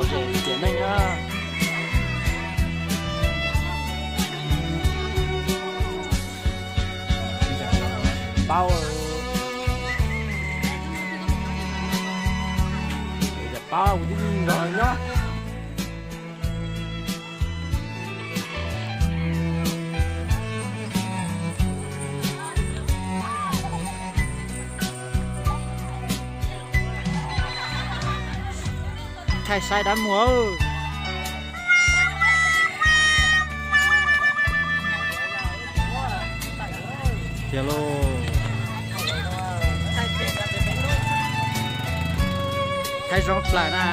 Tiam neej na. Paub, paub kuv twb nrog nyob. Thaij saib dab muag. Tiag lauj. Thaij zoo plaws na.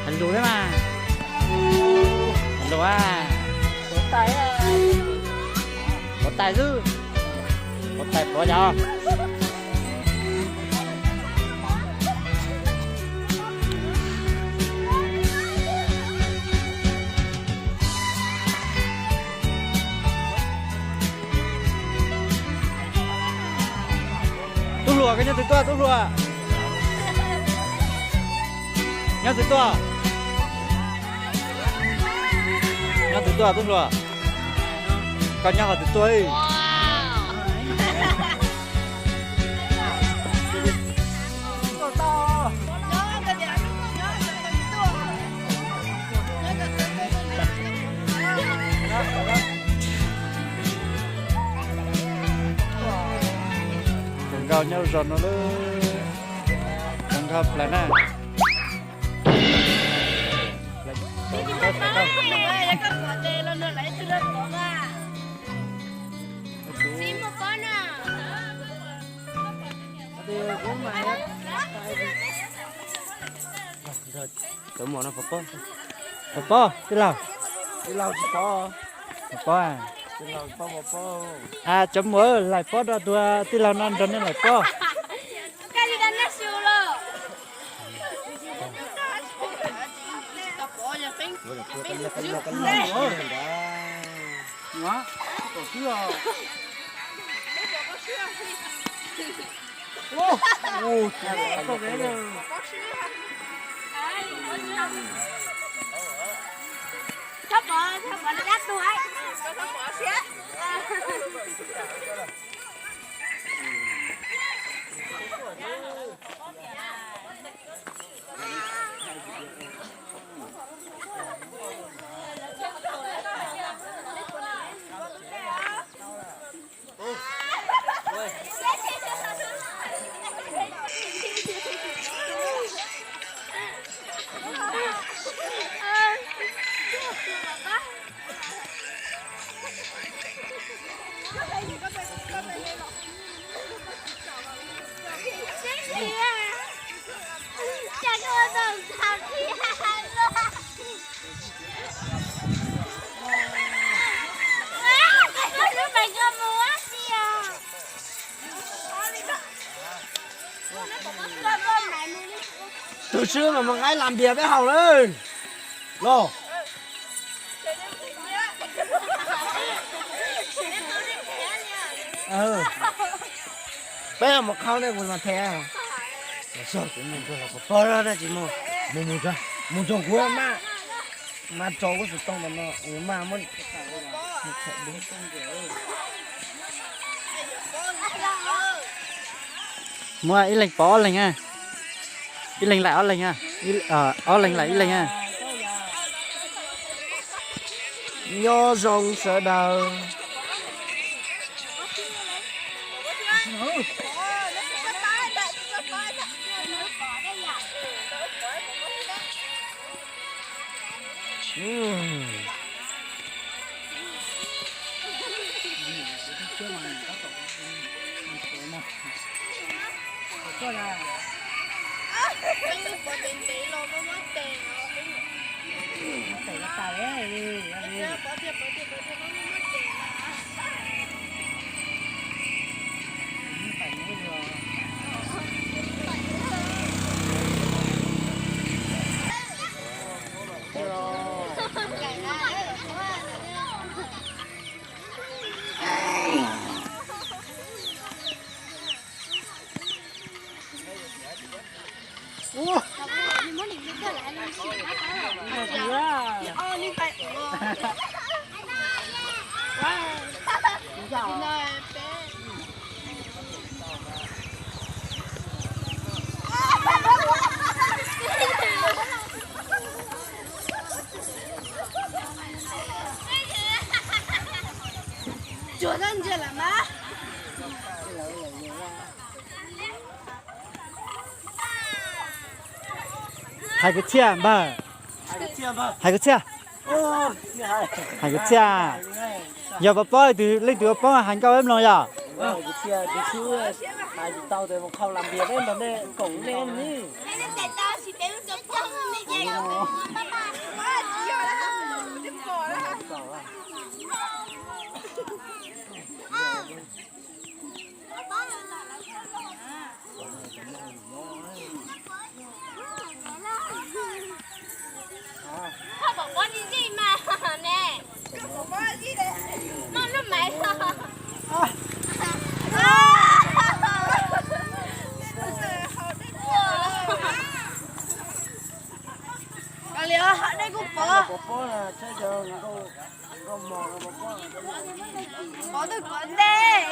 Hais lus thiab mas. Hais lus a. Pov tais xwb. Pov tais pov yog. Tub hluas, koj nyob twg tuaj tub hluas? Nyob twg tuaj? Nyob twg tuaj tub hluas? Koj nyob qhov twg tuaj? Zoo nkauj nyob zos no lawm. Zoo nkauj plaws na. Cov muam no pov pob, pov pob tij laug, tij laug pov pob, pov pob, cov muam laim pob rau tus tij laug no nrog nej laim pob. Tus swb mas mus nqa ib las npias peb haus lawm los. Peb mus qhau nej kuv mas them. Pog dab tsis mus, mus mus tso, mus tso kuv mas, mas tso kuv xov tooj ntawm no kuv mas muab. Muab ib leeg pov ob leeg a, ib leeg laim ob leeg a, ob leeg laim ib leeg a. Nyob zoo sawv daws. Hais kwv txhiaj npawg. Hais kwv txhiaj. Hais kwv txhiaj. Yog puas paub leej twg ua poob hais nkauj peb mloog yog? Dej kuj pov. Pov twb pov ntej.